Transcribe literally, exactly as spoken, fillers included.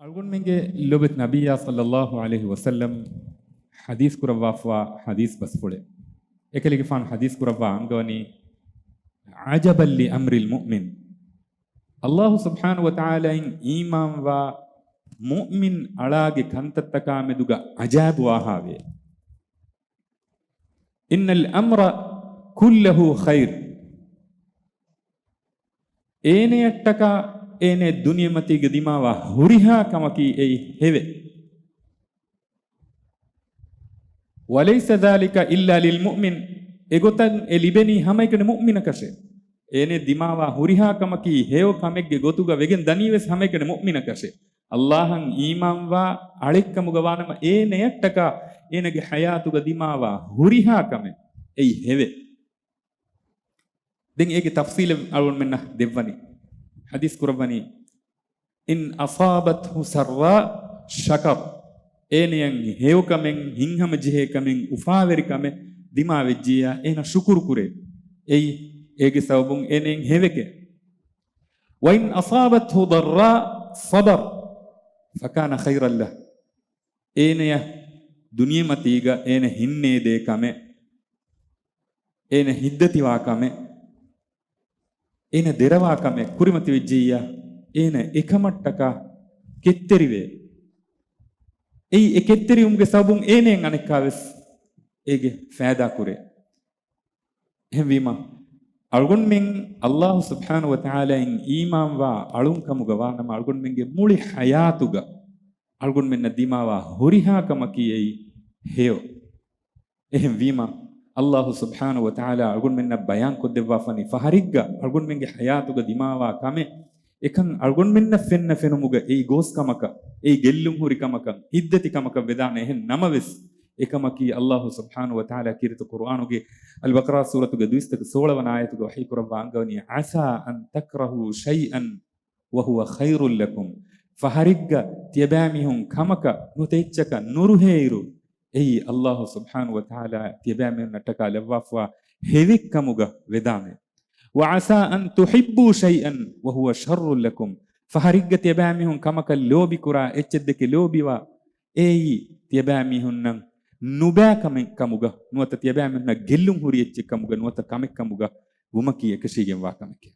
އަޅުގަނޑުމެންގެ ލޯބިވެތި ނަބިއްޔާ ޞައްލައްލާހު ޢަލައިހި ވަސައްލަމް ޙަދީޘް ކުރައްވާފަވާ ޙަދީޘް ބަސްފުޅެއް. އެކަލޭގެފާނު ޙަދީޘް ކުރައްވާ އަންގަވަނީ، "عجبا لأمر المؤمن." ﷲ ސުބްޙާނަހޫ ވަތަޢާލާއިން އީމާންވާ މުއުމިން އަޅާގެ ކަންތައްތަކާ މެދުގަ ޢަޖާއިބު ވާހާވޭ. "إن الأمر كله خير." އޭނަޔަށްޓަކާ އޭނަ ދުނިޔެމަތީގަ ދިމާވާ ހުރިހާ ކަމަކީ އެއީ ހެވެ. "وليس ذلك إلا للمؤمن." އެގޮތަށް އެ ލިބެނީ ހަމައެކަނި މުއުމިނަކަށެ. އޭނަ ދިމާވާ ހުރިހާ ކަމަކީ ހެޔޮ ކަމެއްގެ ގޮތުގަ ވެގެން ދަނީވެސް ހަމައެކަނި މުއުމިނަކަށެ. ﷲ އަށް އީމާންވާ އަޅެއްކަމުގަ ވާނަމަ، އޭނަޔަށްޓަކާ އޭނަގެ ޙަޔާތުގަ ދިމާވާ ހުރިހާ ކަމެއް އެއީ ހެވެ. ދެން އޭގެ ތަފްޞީލެއް އަޅުގަނޑުމެންނަށް ދެއްވަނީ. ޙަދީޘް ކުރައްވަނީ، "إن أصابته سراء شكر." އޭނަޔަށް ހެޔޮކަމެއް، ހިތްހަމަޖެހޭ ކަމެއް، އުފާވެރިކަމެއް ދިމާވެއްޖިއްޔާ، އޭނަ ޝުކުރު ކުރޭ. އެއީ އޭގެ ސަބަބުން އޭނައަށް ހެވެކެ. "وإن أصابته ضراء صبر فكان خيرا له." އޭނަޔަށް ދުނިޔެމަތީގަ އޭނަ ހިތްނޭދޭ ކަމެއް، އޭނަ ހިތްދަތިވާ ކަމެއް، އޭނަ ދެރަވާ ކަމެއް ކުރިމަތިވެއްޖިއްޔާ، އޭނަ އެކަމަށްޓަކާ ކެތްތެރިވޭ. އެއީ އެ ކެތްތެރިވުމުގެ ސަބަބުން އޭނައަށް އަނެއްކާވެސް އޭގެ ފައިދާ ކުރޭ. އެހެންވީމަ، އަޅުގަނޑުމެން ﷲ ސުބްޙާނަހޫ ވަތަޢާލާއިން އީމާންވާ އަޅުން ކަމުގަ ވާނަމަ، އަޅުގަނޑުމެންގެ މުޅި ޙަޔާތުގަ އަޅުގަނޑުމެންނަށް ދިމާވާ ހުރިހާ ކަމަކީ އެއީ ހެޔޮ. އެހެންވީމަ، ﷲ ސުބްޙާނަހޫ ވަތަޢާލާ އަޅުގަނޑުމެންނަށް ބަޔާންކޮށްދެއްވާފަނީ، ފަހަރެއްގަ އަޅުގަނޑުމެންގެ ޙަޔާތުގަ ދިމާވާ ކަމެއް އެކަން އަޅުގަނޑުމެންނަށް ފެންނަ ފެނުމުގަ އެއީ ގޯސް ކަމަކަށް، އެއީ ގެއްލުން ހުރި ކަމަކަށް، ހިތްދަތި ކަމަކަށް ވެދާނެ. އެހެން ނަމަވެސް، އެކަމަކީ ﷲ ސުބްޙާނަހޫ ވަތަޢާލާ ކީރިތި ޤުރުއާނުގެ އަލްބަޤަރާ ސޫރަތުގެ ދުއިސައްތަ ސޯޅަ ވަނަ އާޔަތުގަ ވަޙީ ކުރައްވާ އަންގަވަނީ، "عسى أن تكرهوا شيئا وهو خير لكم." ފަހަރެއްގަ ތިޔަބައިމީހުން ކަމަކަށް ނުވަތަ އެއްޗަކަށް ނުރުހޭއިރު، އެއީ ﷲ ސުބްޙާނަހޫ ވަތަޢާލާ ތިޔަބައިމީހުންނަށްޓަކާ ލައްވާފަވާ ހެވެއްކަމުގަ ވެދާނެ. "وعسى أن تحبوا شيئا وهو شر لكم." ފަހަރެއްގަ ތިޔަބައިމީހުން ކަމަކަށް ލޯބިކުރާ، އެއްޗެއްދެކެ ލޯބިވާ، އެއީ ތިޔަބައިމީހުންނަށް ނުބައި ކަމެއް ކަމުގަ ނުވަތަ ތިޔަބައިމީހުންނަށް ގެއްލުން ހުރި އެއްޗެއް ކަމުގަ ނުވަތަ ކަމެއް ކަމުގަ ވުމަކީ އެކަށީގެންވާ ކަމެކޭ.